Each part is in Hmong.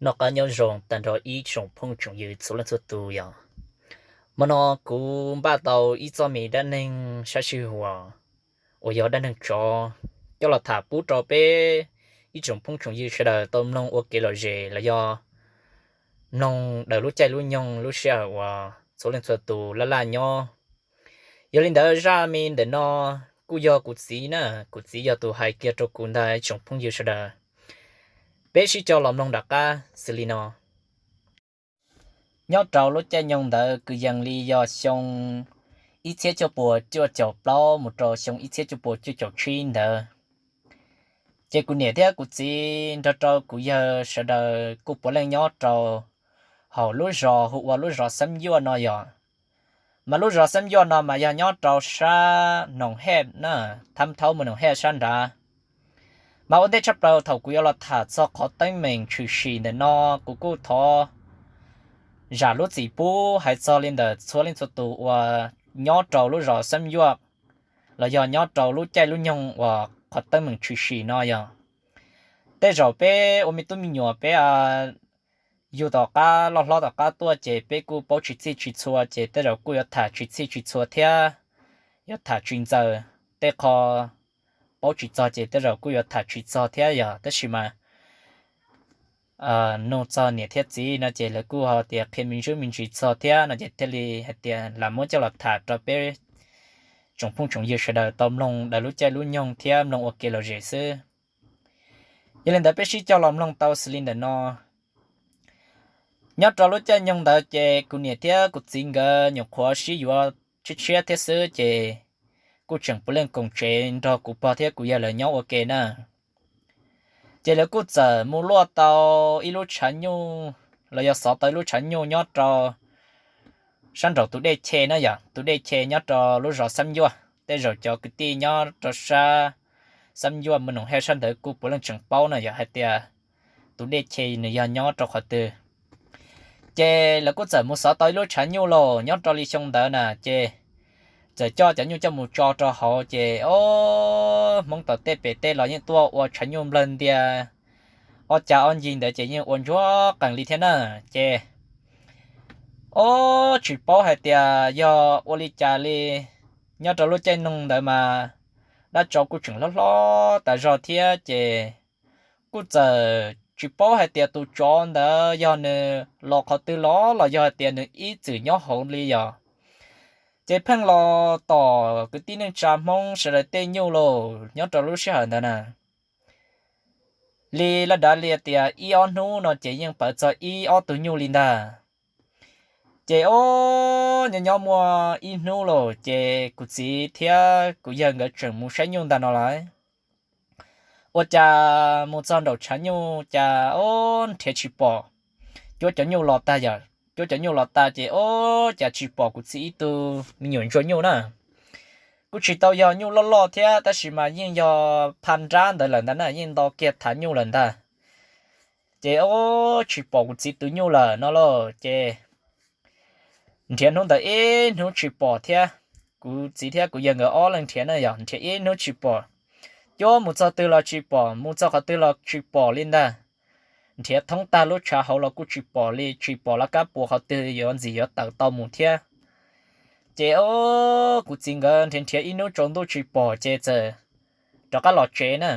Noj qab nyob zoo tag nrho ib tsoom phooj tsoom ywg txhua leej txhua tus yom. Hmo no kuv npaj tau ib txoj me dab neeg sab sij huam uas yog dab neeg tsov coj los tham pub rau peb ib tsoom phooj tsoom ywg sawv daws tau mloog ua kev lom zem los yog mloog daws lub caij lub nyoog lub sij hawm uas txhua leej txhua tus laj laj nyob. Yog li ntawd zaj me ntawm no kuj yog kuv txiv na, kuv txiv yog tus hais kiag rau kuv ntag ib tsoom phooj ywg sawv daws. Peb sib coj los mloog nram qab xws li no. Nyob rau lub caij nyoog ntawd kwv yees li yog xyoo ib txhiab cuaj puas cuaj caum plaub mus rau xyoo ib txhiab cuaj puas cuaj caum tsib ntawd, ces kuv niam thiab kuv txiv nrog rau kuv yawg sawv daws kuj puav leej nyob rau hauv lub zos hu ua lub zos Xab Yuaj no yog. Mas lub zos Xab Yuaj no mas yog nyob rau sab Noom Hej na, thab thaub mus Noom Hej sab nrad. Mas ua ntej tshaj plaws thaum kuv yuav los tham txog qhov teeb meem tshwm sim ntawm no, kuv kuj thov zam lub txim pub hais txog li ntawm txhua leej txhua tus uas nyob rau lub zos Xab Yuaj los yog nyob rau lub caij lub nyoog uas qhov teeb meem tshwm sim no yog. Tej zaum peb ua me tub me nyuam peb yug tom qab loj hlob tom qab tuaj ces peb kuj paub tsis txhij tsis txhua ces tej zaum kuj yuav tham tsis txhij tsis txhua thiab yuav tham tsis ntxaws. Tej qho paub tsis txog ces tej zaum kuj yuav tham tsis txog thiab yog, tab sis mas nug txog niam thiab txiv no ces lawv kuj ho tias qhia me ntsis me ntsis txog thiab no ces thiaj li hais tias lam muab coj los tham rau peb tsoom phooj tsoom ywg sawv daws tau mloog daws lub caij lub nyoog thiab mloog ua kev lom zem xwb. Yog li ntawd peb sib coj los mloog tau xws li ntawm no. Nyob rau lub caij nyoog ntawd ces kuv niam thiab kuv txiv nkawd nyuam qhuav sib yuav tshiab tshiab thiab xwb ces kuj tseem puav leej koom tsev nrog kuv pog thiab kuv yawg lawv nyob ua ke na. Ces lawv kuj txawm mus luaj tau ib lub tshav nyuj los yog xov tau ib lub tshav nyuj nyob rau sab nraum tus dej che na yom, tus dej che nyob rau lub zos Xab Yuaj. Tej zaum cov kwv tij nyob rau sab Xab Yuaj mus Noom Hej sab ntawd kuj puav leej tseem paub na yog hais tias tus dej che nws yog nyob rau qhov twg. Ces lawv kuj txawm mus xov tau ib lub tshav nyuj los nyob rau li xyoo ntawd na ces txawm coj cov nyuj coj mus tso rau hauv ces o, Hmoob tom tej pem tej los yeej tuaj ua tshav nyuj nplawg ntia ob cag ob ncig ntawd ces yeej ua ntsuag qees li thiab na. Ces o, tsis paub hais tias yog ua li cas li, nyob rau lub caij nyoog ntawd mas dab tsov kuj tseem hlob hlob tas zog thiab ces kuj txawm tsis paub hais tias tus tsov ntawd yog nws los qhov twg los los yog hais tias nws ib txwm nyob hauv li yog. Ces pheej los tom kwv tij neej tsa Hmoob sawv daws tej nyuj los nyob rau lub sij hawm ntawd na. Li laj dav li tias ib ob hnub no ces yeej pawv txog ib ob tug nyuj li ntag. Ces o, nyob nyob muaj ib hnub los ces kuv txiv thiab kuv yawg nkawd tseem mus saib nyuj ntag no lawm. Ua cas mus txog nraum tshav nyuj cas o, nrhiav tsis pom. Cuab cov nyuj los tag yom, cuab cov nyuj los tag ces o, cas tsis pom kuv txiv ib tug me nyuam ntsuag nyuj na. Kuj tsis tau yog nyuj loj loj thiab tab sis mas yeej yog pha nrab ntawd lawm ntag na, yeej nto kiag thav nyuj lawm ntag. Ces o, tsis pom kuv txiv tus nyuj lawm no lauj ces nrhiav hnub ntawd ib hnub tsis pom thiab. Kuv txiv thiab kuv yawg nkawd ob leeg nrhiav na yog nrhiav ib hnub tsis pom. Cuab mus txog twg los tsis pom, mus txog qhov twg los tsis pom li ntag. Nrhiav thoob tag lub tshav hauv los kuj tsis pom li, tsis pom laj kab puas qhov twg yuav ntxim yuav tawm tau mus thiab. Ces o, kuv txiv nkawd nrhiav nrhiav ib hnub tsaus ntuj tsis pom ces txawm rov qab los tsev na.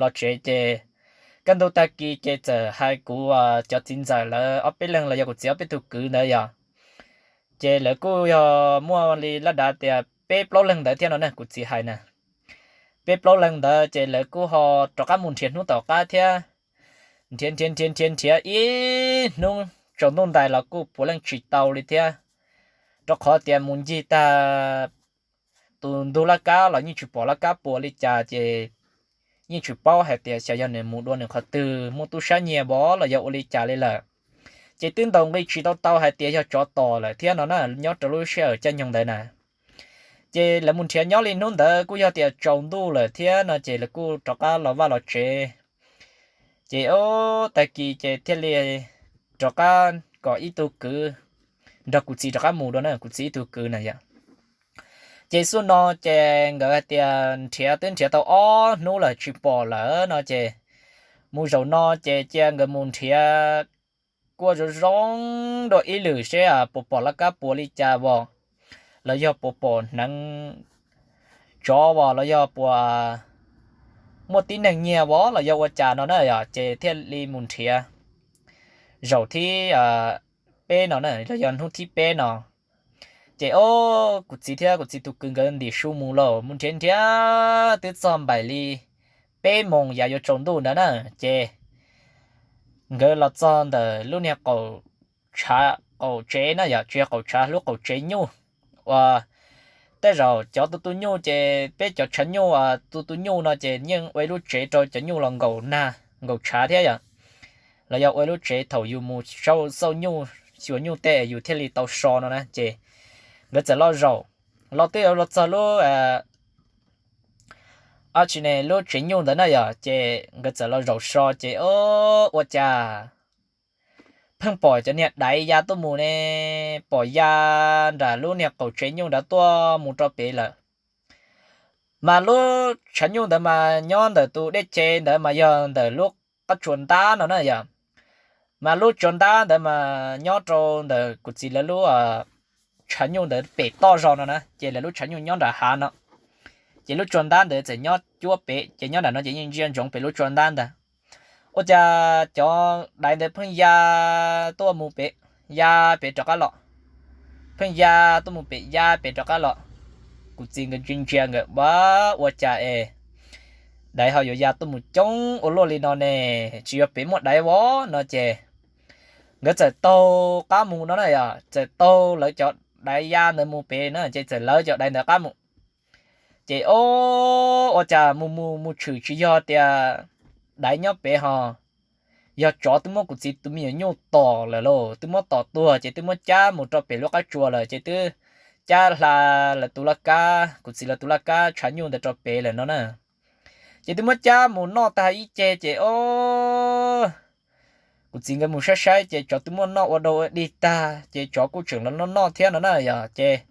Los tsev ces kaj ntug tag kis ces txawm hais kuv cov txiv ntxawm lawv ob peb leeg los yog kuv txiv ob peb tug kwv ntawd yog, ces lawv kuj yog muaj li laj dav tias peb plaub leeg ntawd thiab no ne, kuv txiv hais na. Peb plaub leeg ntawd ces lawv kuj ho rov qab mus nrhiav hnub tom qab thiab. Nrhiav nrhiav nrhiav nrhiav nrhiav ib hnub tsaus ntuj ntais los kuj puav leej tsis tau li thiab, rau qhov tias mus ncig tag tus ntug laj kab los yeej tsis pom laj kab puas li cas ces yeej tsis paub hais tias xyov yog nws mus dua nws qhov twg, muaj tub sab nyiag vov los yog ua li cas li lawm. Ces twb ntaus nqi tsis tau tau hais tias yog tsov tom lawm thiab no na, nyob rau lub sij hawm caij nyoog ntawd na. Ces lawv mus nrhiav nyob li hnub ntawd kuj yog tias tsaus ntuj lawm thiab no ces lawv kuj rov qab los vaj los tsev. Ces o, tag kis ces thiaj li rov qab kom ib tug kwv nrog kuv txiv rov qab mus dua na, kuv txiv ib tug kwv na yom. Ces xub no ces nkawd hais tias nrhiav twb nrhiav tau ob hnub lawm tsis pom lawm no ces mus zaum no ces cia nkawd mus nrhiav kuaj zoo zoo dua ib lwm seb puas pom laj kab puas li cas os, los yog puas pom hneev tsov os, los yog puas muaj tib neeg nyiag os, los yog ua cas no na yom, ces thiaj li mus nrhiav zaum thib peb no na, los yog hnub thib peb no. Ces o, kuv txiv thiab kuv txiv tus kwv nkawd ntim su mus lauj, mus nrhiav nrhiav twb txog npaum li peb moos yav yuav tsaus ntuj ntawd na, ces nkawd los txog ntawm lub niag qaum, qaum tsev na yom, tsis yog qaum tshav, lub qaum tsev nyuj uas tej zaum cov tu tu nyuj ces peb cov tshav nyuj, tu tu nyuj no ces yeej ua ib lub tsev rau cov nyuj los nkaum nag nkaum tshav thiab yom, los yog ua ib lub tsev thaum yus mus xauj nyuj, xyuas nyuj tej yus thiaj li tau so no na. Ces nkawd txawm los zaum, los twb yuav los txog lub, a, tsis ne, lub tsev nyuj ntawd na yom, ces nkawd txawm los zaum so ces o, ua cas pheej pom cov niag daiv ya tuaj mus ne, pom ya nram lub niag qaum tsev nyuj nrad tuaj mus rau pem lawm. Mas lub tshav nyuj ntawd mas nyob ntawm tus dej ce ntawd mas yog ntawm lub qab tsuas ntab no na yom. Mas lub tsuas ntab ntawd mas nyob rau ntawm kuv txiv lawv lub tshav nyuj ntawd pem toj zog no na, ces lawv lub tshav nyuj nyob nram hav no. Ces lub tsuas ntab ntawd txawm nyob cuab pem, ces nyob nram no ces yeej ntsia ntsoov pem lub tsuas ntab ntawd. Ua cas cov daiv ntawd pheej ya tuaj mus pem, ya pem rov qab los, pheej ya tuaj mus pem ya pem rov qab los. Kuv txiv nkawd ntsia ntsia nkawd, Ab, ua cas es daiv ho yuav ya tuaj mus coob ua luaj li no ne? Tsis yog pem muaj daiv os no ces nkawd txawm taug qab mus no na yom, txawm taug lawv cov daiv ya ntawd mus pem na, ces txawm lawv cov daiv ntawd qab mus. Ces o, ua cas mus mus mus tshwm tsis yog tias daiv nyob pem ho, yog tsov twb muab kuv txiv tus me nyuam nyuj tom lawm lauj, twb muab tom tuag ces twb muab cab mus rau pem lub qab tsuas lawm, ces twb cab hla lawv tus laj kab, kuv txiv lawv tus laj kab tshav nyuj ntawd rau pem lawm no na. Ces twb muab cab mus noj tag ib ce ces o, kuv txiv nkawd mus saib saib ces tsov twb muab noj ua dau ua dig tag ces tsov kuj tseem los noj noj thiab no na yom. Ces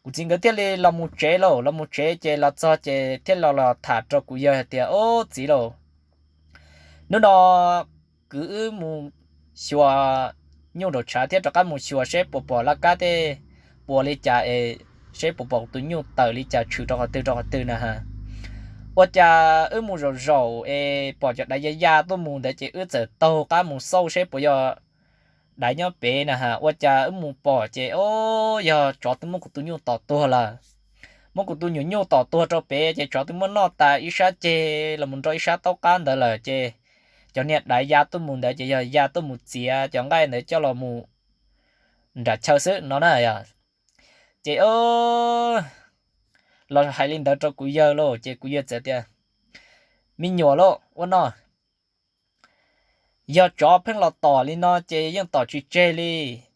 kuv txiv nkawd thiaj li los mus tsev lauj, los mus tsev ces los txog ces thiaj los los tham rau kuv yawg hais tias, Ob, txiv lauj, hnub no kwv wb mus xyuas nyuj nraum tshav thiab rov qab mus xyuas seb puas pom laj kab tej puas li cas es seb puas pom tus nyuj tawm li cas tshwm rau qhov twg rau qhov twg na ha. Ua cas wb mus zaum zaum es pom cov daiv ya ya tuaj mus ntawd ces wb txawm taug qab mus xauj seb puas yog daiv nyob pem na ha. Ua cas wb mus pom ces o, yog tsov twb muab kuv tus nyuj tom tuag lawm. Muab kuv tus nyuam nyuj tom tuag rau pem ces tsov twb muab noj tas ib sab ceg los mus nrog ib sab taub qab ntawd lawm ces cov niag daiv ya tuaj mus ntawd ces yog ya tuaj mus txiav cov nqaij ntawd coj los mus nram chaw xwb no na yom. Ces o, los hais li ntawd rau kuv yawg lauj ces kuv yawg txawm tias, Me nyuam lauj, ua no, yog tsov pheej los tom li no ces yeej tom tsis tseg li.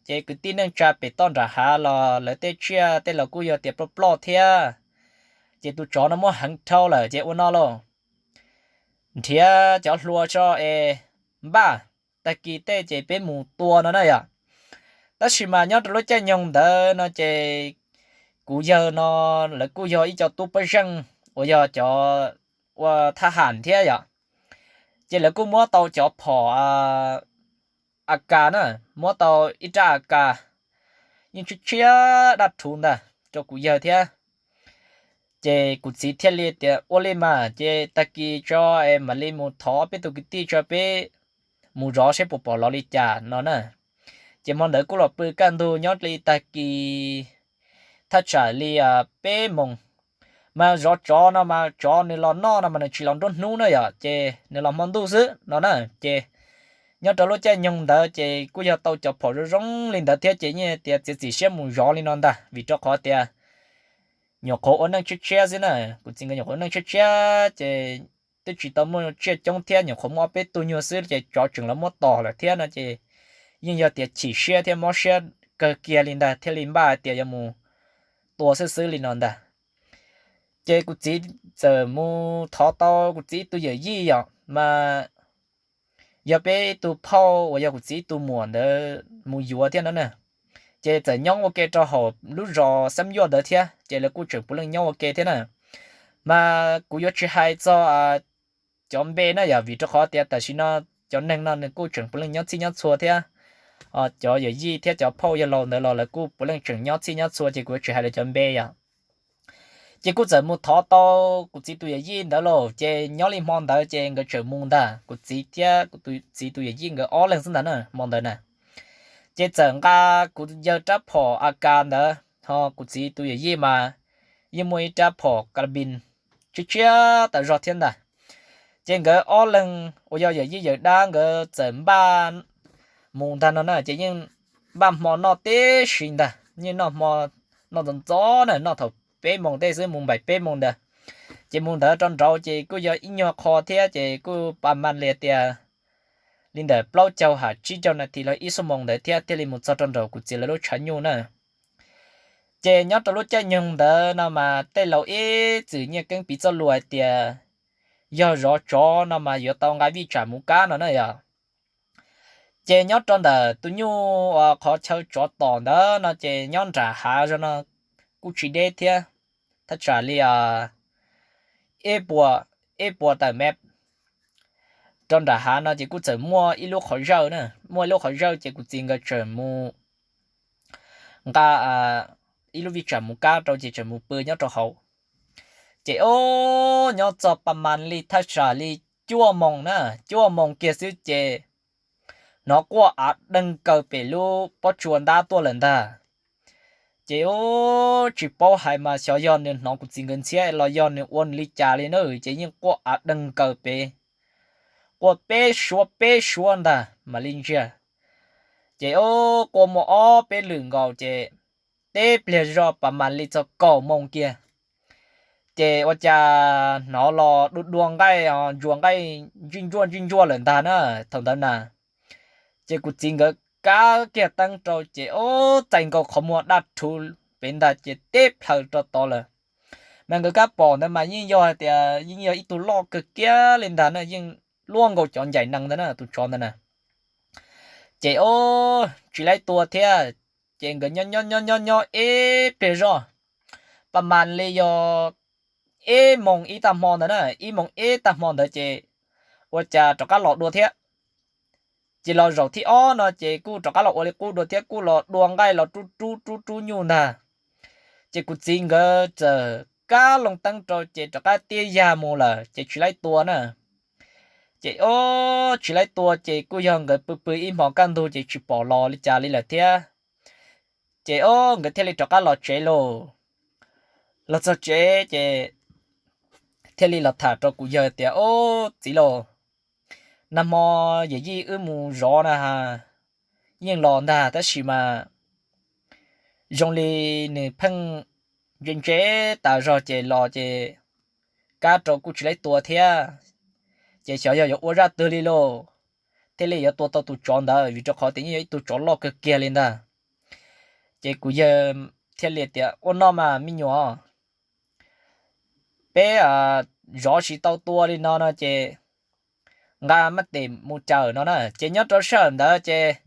Ces kwv tij neej tsa pem toj nram hav los lawv tej tsiaj tej los kuj yog tias ploj ploj thiab. Ces tus tsov no muaj heev dhau lawm ces ua no lauj, nrhiav cov hlua tso es npaj, tag kis tej ces peb mus tua no na yom. Tab sis mas nyob rau lub caij nyoog ntawd no ces kuv yawg no lawv kuj yog ib co tub pob zeej uas yog cov ua thab ham thiab yom. Ces lawv kuj muab tau cov phom a kas na, muab tau ib rab a kas yeej tshiab tshiab daj rhuv ntag rau kuv yawg thiab. Ces kuv txiv thiaj li tias, Ua li mas ces tag kis tso es mam li mus thov peb tus kwv tij tso peb mus zov seb puas pom los li cas no na. Ces hmo ntawd kuj los pw kaj ntug nyob li tag kis thaj tsam li peb moos. Mas zov tsov no mas tsov nws los noj no mas nws tsis los nruab hnub na yom, ces nws los hmo ntuj xwb no na. Ces nyob rau lub caij nyoog ntawd ces kuj yog tau cov phom zoo zoo li ntawd thiab ces yeej tias txiav txim siab mus zov li no ntag, vim rau qhov tias nyuam qhuav ua neej tshiab tshiab xwb na, kuv txiv nkawd nyuam qhuav ua neej tshiab tshiab ces twb tsis tau muaj tsiaj coob thiab, nyuam qhuav muaj ob peb tug nyuag xwb ces tsov tseem los muab tom lawm thiab no ces yeej yog tias chim siab thiab mob siab kawg kiag li ntag thiaj li npaj hais tias yuav mus tua xwb xwb li no ntag. Ces kuv txiv txawm mus thov tau kuv txiv ib tug yawm yij yom, mas yog peb ib tug phauj uas yog kuv txiv ib tug muam ntawd mus yuav thiab no na. Ces txawm nyob ua ke rau hauv lub zos Xab Yuaj ntawd thiab, ces lawv kuj tseem puav leej nyob ua ke thiab na. Mas kuv yuav tsis hais txog cov npe na yom, vim rau qhov tias tam sim no cov neeg no nws kuj tseem puav leej nyob txhij nyob txhua thiab. cov yawm yij thiab cov phauj yawg laus ntawd los lawv kuj puav leej tseem nyob txhij nyob txhua ces kuv yuav tsis hais lawv cov npe yom. Ces kuj txawm mus thov tau kuv txiv tus yawm yij ntawd los ces nyob li hmo ntawd ces nkawd tseem mus ntag, kuv txiv thiab kuv txiv tus yawm yij nkawd ob leeg xwb ntag na hmo ntawd na. Ces txawm nqa kuv yawg rab phom A K ntawd, ho kuv txiv tus yawm yij mas yeej muaj ib rab phom karabin tshiab tshiab tawm zog thiab ntag. Ces nkawd ob leeg uas yog yawm yij yawm dab nkawd txawm npaj mus ntag no na, ces yeej npaj hmo noj tib si ntag, yeej noj hmo, noj ntxov ntxov na, noj thaum peb moos tej xwb, mus npaim peb moos ntawd. Ces mus ntawd rau nraud ces kuj yog ib nyuag qho thiab ces kuj pa ma li tias li ntawm plaub caug ham tsib caug nas this los ib xuab moos ntawd thiab thiaj li mus txog rau nraum kuv txiv lawv lub tshav nyuj na. Ces nyob rau lub caij nyoog ntawd no mas tej laus ib txwm nyiaj keeb piv txoj lus hais tias yog zov tsov no mas yuav tau nqa vij tsam mus kab no na yog. Ces nyob rau ntawm tus nyuj uas qhov chaw tsov tom ntawd no ces nyob nram hav zog no kuj tsis deb thiab, thaj tsam li ib puas, ib puas tawm mev rau nram hav no ces kuj txawm muaj ib lub qhov zawj na, muaj ib lub qhov zawj ces kuv txiv nkawd tseem mus nqa ib lub vij tsam mus kab rau ces tseem mus pw nyob rau hauv. Ces o, nyob txog pa mas li thaj tsam li cuaj moos na, cuaj moos kiag xwb ces hnov quaj av deeg kaws pem lub pob tsuas ntab tuaj lawm ntag. Ces o, tsis paub hais mas xyov yog nws hnov kuv txiv nkawd ntxhiab los yog nws ua nws li cas li na, ces yeej quaj av deeg kaws pem, quaj peb suab peb suab ntag mam li ntsiag. Ces o, quaj muaj ob peb lwm nkaus ces teb pliag zog pa mas li txog kaum moos kiag, ces ua cas hnov los dua dua nqaij, ntsuas nqaij ntsij ntsuaj ntsij ntsuaj lawm ntag na thaum ntawd na. Ces kuv txiv nkawd kab kiag teeb rau ces o, txais nkaus qhov muag daj rhuv pem ntag ces teb plhaws rau tod lawm. Mas nkawd kab pom ntawd mas yeej yog hais tias yeej yog ib tug loj kawg kiag li ntag na, yeej luaj nkaus cov ncaim nees ntawd na tus tsov ntawd na. Ces o, tsis laib tua thiab, ces nkawd nyob nyob nyob nyob ib pliag zoj, pa mas li yog ib moos ib tag hmo ntawd na, ib moos ib tag hmo ntawd ces ua cas rov qab los dua thiab. Ces los zaum thib ob no ces kuj rov qab los ua li qub dua thiab, kuj los dua nqaij los rub rub rub rub nyuj ntag. Ces kuv txiv nkawd txawm kab loo teeb rau ces rov qab tiaj yag mus lawm ces tsis laib tua na. Ces o, tsis laib tua ces kuj yog nkawd pw pw ib hmos kaj ntug ces tsis pom los li cas li lawm thiab. Ces o, nkawd thiaj li rov qab los tsev lauj. Los txog tsev ces thiaj li los tham rau kuv yawg tias, Ob, txiv lauj, nag hmo yawm yij wb mus zov na ha, yeej los ntag tab sis mas zoo li nws pheej ntse ntse tas zog ces los ces kab rau kuj tsis laib tua thiab, ces xyov yog yuav ua zaj twg li lauj, thiaj li yuav tua tau tus tsov ntawd vim rau qhov tias yeej yog ib tug tsov loj kawg kiag li ntag. Ces kuv yawg thiaj li tias, Ua no mas me nyuam, peb zov tsis tau tua li no no ces nqa maj tes mus cawm no na. Ces nyob rau sij hawm ntawd ces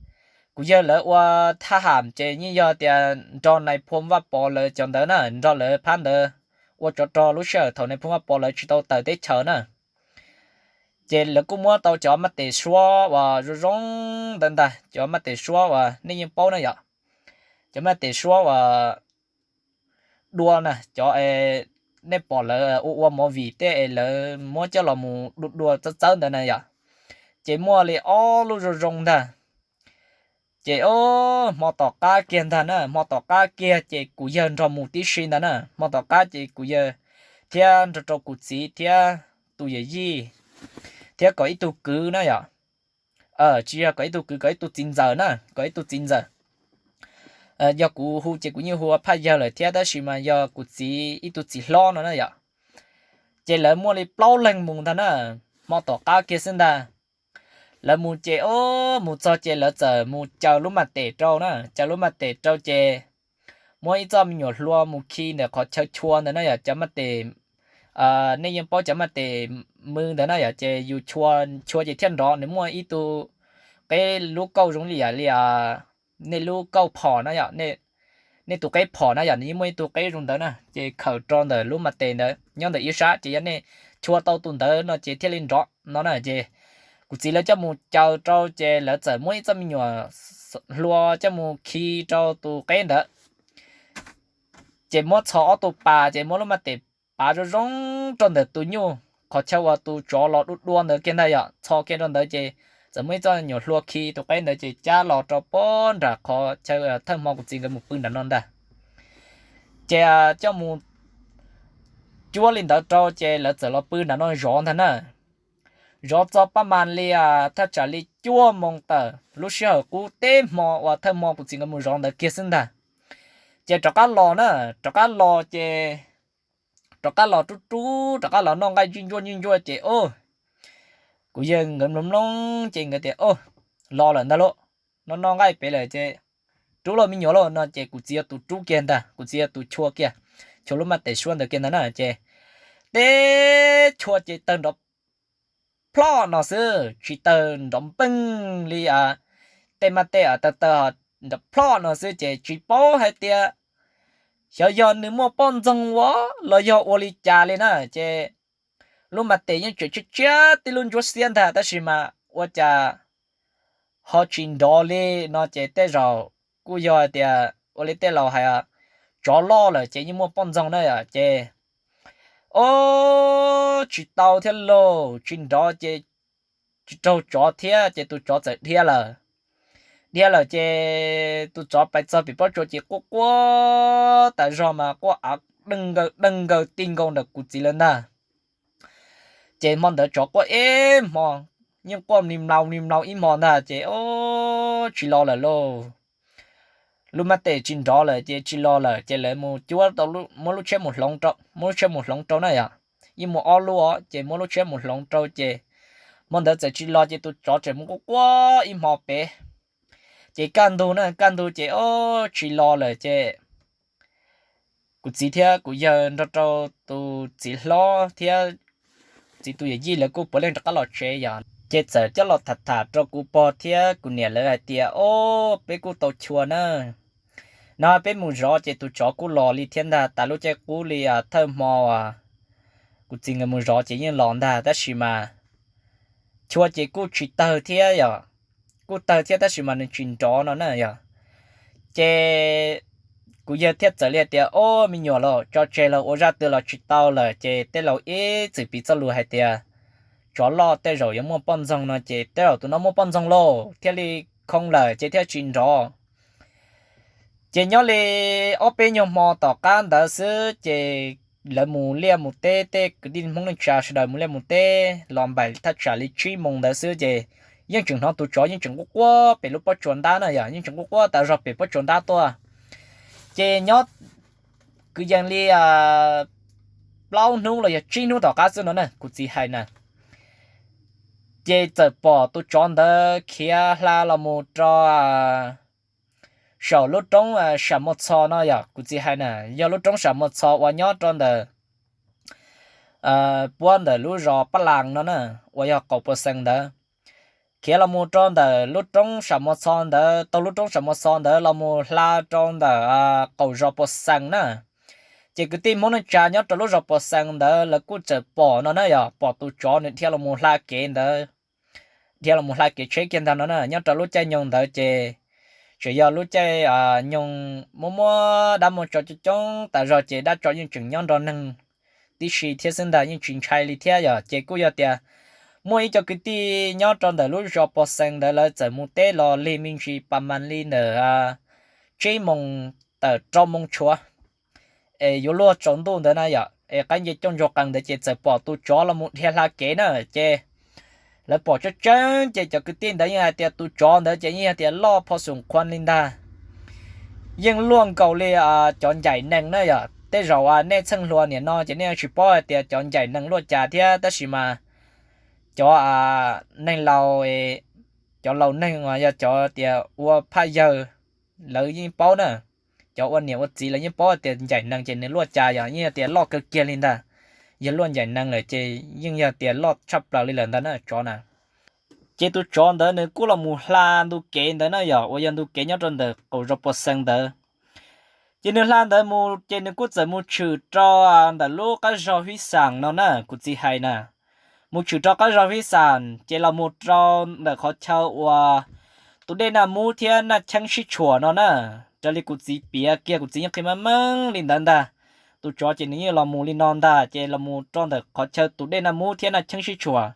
kuv yawg lawv ua thaj ham ces yeej yog tias nrog nais phoo Vaj Pov lawv cov ntawd na, nrog lawv phab ntawd ua tsov rog lub sij hawm thaum nais phoo Vaj Pov lawv tsis tau tawm teb chaws na. Ces lawv kuj muab tau cov maj tes suab uas zoo zoo ntawd ntag, cov maj tes suab uas nej yeej paub na yom, cov maj tes suab uas dua na, cov nej pom lawv ua ua movie tej es lawv muab coj los mus dua dua txawb txawb ntawd na yom. Ces muaj li ob lub zoo zoo ntag. Ces o, hmo tom qab kiag ntag na, hmo tom qab kiag ces kuv yawg nrog mus tib si ntag na. Hmo tom qab ces kuv yawg thiab nrog rau kuv txiv thiab tus yawm yij thiab kom ib tug kwv na yom. Tsis yog kom ib tug kwv, kom ib tug txiv ntxawm na, kom ib tug txiv ntxawm. Yog kuv hu ces kuv yeej hu ua Phaj Yawg lawm thiab tab sis mas yog kuv txiv ib tug txiv hlob no na yom. Ces lawv muaj li plaub leeg mus ntag na, hmo tom qab kiag xwb ntag. Lawv mus ces o, mus txog ces lawv txawm mus caw lub maj tes rau na, caw lub maj tes rau ces muab ib txoj me nyuam hlua mus khi ntawm qhov chaw chua ntawd na yom, cov maj tes, nej yeej paub cov maj tes mw ntawd na yom, ces yus chua, chua ces thiaj nrov, nws muaj ib tug qeb lub kauj zoo li yam li nej lub kauj phom na yom, nej tus qeb phom na yom, nws yeej muaj ib tug qeb zoo ntawd na, ces khawm rau ntawm lub maj tes ntawd nyob ntawm ib sab ces yog nej chua tau tus ntawd no ces thiaj li nrov no na. Ces kuv txiv lawv coj mus caw rau ces lawv txawm muab ib txoj me nyuam hlua coj mus khi rau tus qeb ntawd. Ces muab txhos ob tug pas ces muab lub maj tes pav zoo zoo rau ntawm tus nyuj qhov chaw uas tus tsov los dua dua ntawd kiag ntag yom, txhos kiag rau ntawd ces txawm muaj ib txoj nyuam hlua khi tus qeb ntawd ces cab los rau pem nram qhov chaw thawj hmo kuv txiv nkawd mus pw nram no ntag. Ces coj mus cuab li ntawd rau ces lawv txawm los pw nram no zov ntag na. Zov txog pab mas li thaj tsam li cuaj moos tawm lub sij hawm qub teb hmo uas thawj hmo kuv txiv nkawd mus zov ntawd kiag xwb ntag. Ces rov qab los na, rov qab los ces rov qab los rub rub rov qab los noj nqaij ntsuj ntsuaj ntsuj ntsuaj ces kuv yawg nkawd mloog mloog ces nkawd tias, Los lawm ntag lauj, noj noj nqaij pem lawm ces rub lauj me nyuam lauj, no ces kuv txiv yog tus rub kiag ntag, kuv txiv yog tus chua kiag, chua lub maj tes suab ntawd kiag ntag na ces teb chua ces tawg nrov plhoj no xwb, tsis tawg nrov npeej li tej maj tes tawg tawg nrov plhoj no xwb ces tsis paub hais tias xyov yog nws muaj poj ntxoog ua los yog ua li cas li na ces lub maj tes yeej tseem tshiab tshiab tib lub ntsuab xiab ntag tab sis mas ua cas ho tsis nrov li no ces tej zaum kuj yog hais tias ua li tej laus hais, tsov loj lawm ces yeej muaj poj ntxoog na yom ces, o, tsis tau thiab lauj, tsis nrov ces tsis raug tsov thiab ces tus tsov txawm dhia lawm. Dhia lawm ces tus tsov pais txog pem pob tsuas ces quaj quaj tas zog mas quaj av deeg nkaws deeg nkaws ti nkaus ntawm kuv txiv lawv ntag. Ces hmo ntawd tsov quaj ib hmo, yeej quaj mli mlaus mli mlaus ib hmo ntag ces, o, tsis los lawm lauj. Lub maj tes tsis nrov lawm ces tsis los lawm ces lawv mus cuab tau, muab lub tshiab mus hloov rau, muab lub tshiab mus hloov rau na yom, yeej muaj ob lub os ces muab lub tshiab mus hloov rau ces hmo ntawd txawm tsis los ces tus tsov tseem mus quaj quaj ib hmo pem. Ces kaj ntug na, kaj ntug ces, o, tsis los lawm ces kuv txiv thiab kuv yawg nrog rau tus txiv hlob thiab txiv tus yawm yij lawv kuj puav leej rov qab los tsev yom ces txawm coj los tham tham rau kuv pog thiab kuv niam lawv hais tias, o, peb kuj tau chua na, no peb mus zov ces tus tsov kuj los li thiab ntag, tas lub caij qub li thawj hmo kuv txiv nkawd mus zov ces yeej los ntag tab sis mas chua ces kuj tsis tawg thiab yom, kuj tawg thiab tab sis mas nws tsis nrov no na yom. Ces kuv yawg thiaj txawm li hais tias, o, me nyuam los tso tseg los ua zaj twg los tsis tau lawm ces tej laus ib txwm piv txoj lus hais tias tsov loj tej zaum yuav muaj poj ntxoog no ces tej zaum tus no muaj poj ntxoog lauj thiaj li khoo lawm ces thiaj tsis nrov. Ces nyob li ob peb nyuag hmo tom qab ntawd xwb ces lawv mus liaj mus teb, tej kwv tij Hmoob neej tsa sawv daws mus liaj mus teb los npaum thaj tsam li tsib moos ntawd xwb ces yeej tseem hnov tus tsov yeej tseem quaj quaj pem lub pob tsuas ntab na yom, yeej tseem quaj quaj tas zog pem pob tsuas ntab tuaj. Ces nyob kwv yees li plaub hnub los yog tsib hnub tom qab xwb no na kuv txiv hais na, ces txawm pom tus tsov ntawd khiav hla los mus rau saum lub roob Sam Muas Txho no yom, kuv txiv hais na, yog lub roob Sam Muas Txho uas nyob rau ntawm puab ntawm lub zos Paj Las no na, uas yog qaum Puas Xees ntawd. Khiav los mus rau ntawm lub roob Sam Muas Txho ntawd, taug lub roob Sam Muas Txho ntawd los mus hla rau ntawm qaum zos Puas Xees na. Ces kwv tij Hmoob neej tsa nyob rau lub zos Puas Xees ntawd lawv kuj txawm pom no na yom, pom tus tsov nws dhia los mus hla kev ntawd, dhia los mus hla kev tsheb kiag ntag no na. Nyob rau lub caij nyoog ntawd ces tseem yog lub caij nyoog muaj muaj dab muaj tsov coob coob tas zog ces dab tsov yeej tseem nyob nrog neeg tib si thiab xwb ntag, yeej tsis ntshai li thiab yom. Ces kuj yog tias muaj ib co kwv tij nyob rau ntawm lub zos Puas Xees ntawd lawv txawm mus teb los lig me ntsis pas mas li ntawm tsib moos tawm rau moos tshuav es yuav luag tsaus ntuj ntawd na yom, es qaib nce cooj ntsuag qees ntawd ces txawm pom tus tsov los mus dhia hla kev na. Ces lawv pom tseeb tseeb ces cov kwv tij ntawd yeej hais tias tus tsov ntawd ces yeej hais tias loj phov xum qhuav li ntag, yeej luaj nkaus li cov ncaim nees na yom. Tej zaum nej txheej hluas niam no ces nej tsis paub hais tias cov ncaim nees luaj cas thiab tab sis mas cov neeg laus, cov laus neeg uas yog cov tias ua phaj yawg lawv yeej paub na. Cov ua niam ua txiv lawv yeej paub tias ncaim nees ces nws luaj cas yom, yeej yog tias loj kawg kiag li ntag. Yog luaj ncaim nees lawm ces yeej yog tias loj tshaj plaws li lawm ntag na tsov na. Ces tus tsov ntawd nws kuj los mus hla ntu kev ntawd na yom, uas yog ntu kev nyob rau ntawm qaum zos Puas Xees ntawd. Ces nws hla ntawd mus ces nws kuj txawm mus tshwm rau ntawm lub qab zog Hib Xas no na, kuv txiv hais na. Mus tshwm rau qab zog Hib Xas ces los mus rau ntawm qhov chaw uas tus dej Naj Mub thiab Naj Cheeb sib tshuam no na. Raws li kuv txiv piav kiag, kuv txiv yeej qhia meej meej li ntawd ntag. Tus tsov ces nws yeej los mus li no ntag, ces los mus rau ntawm qhov chaw tus dej Naj Mub thiab Naj Cheeb sib tshuam.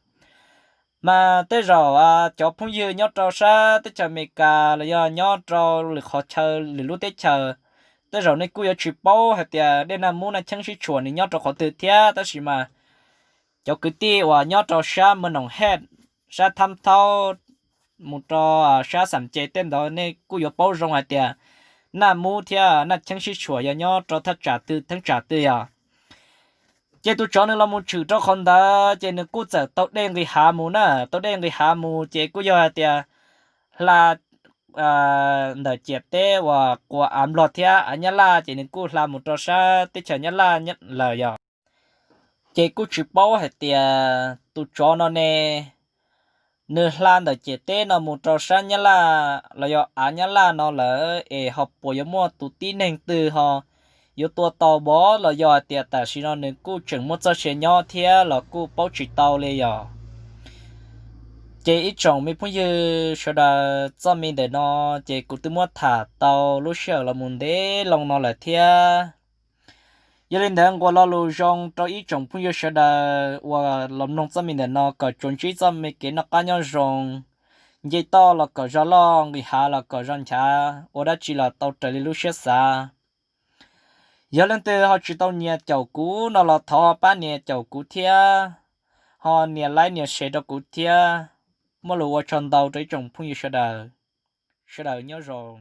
Mas tej zaum cov phooj ywg nyob rau sab teb chaws Amelikas los yog nyob rau lwm qhov chaw lwm lub teb chaws, tej zaum nej kuj yuav tsis paub hais tias dej Naj Mub Naj Cheeb sib tshuam nws nyob rau qhov twg thiab, tab sis mas cov kwv tij uas nyob rau sab Mawj Noom Hej, sab Thab Thaub, mus rau sab Xam Ce tej ntawd nej kuj yuav paub zoo hais tias Naj Mub thiab Naj Cheeb sib tshuam yog nyob rau thaj tsam twg theeb tsam twg yog. Ces tus tsov nws los mus tshwm rau qhov ntawd ces nws kuj txawm tau dej nqis hav mus na, tau dej nqis hav mus ces kuj yog hais tias hla ntawm ciam teb uas quas av Nplog thiab av Nyab Laj ces nws kuj hla mus rau sab teb chaws Nyab Laj lawm yog. Ces kuj tsis paub hais tias tus tsov no ne, nws hla ntawm ciam teb no mus rau sab Nyab Laj los yog av Nyab Laj no lawm es ho puas yuav muaj tus tib neeg twg ho yuav tua tau npaum los yog hais tias tam sim no nws kuj tseem muaj txoj sia nyob thiab los kuj paub tsis tau li yog. Ces ib tsoom me phooj ywg sawv daws, txoj me ntawm no ces kuv twb muab tham tau lub sij hawm los mus ntev loo no lawm thiab. Yog li ntawd nquas lo lus zoo rau ib tsoom phooj ywg sawv daws uas los mloog txoj me ntawm no kom tsuas ntsib txoj me kev noj qab nyob zoo, nce toj los kom zog loj, nqis hav los kom zog nchav, ua dab tsi los tau raws li lub siab xav. Yog leej twg ho tsis tau nyiam caum kuv no los thov pab nias caum kuv thiab, ho nias like nias share rau kuv thiab. Muaj lus ua tsaug ntau rau ib tsoom phooj ywg sawv daws. Sawv daws nyob zoo.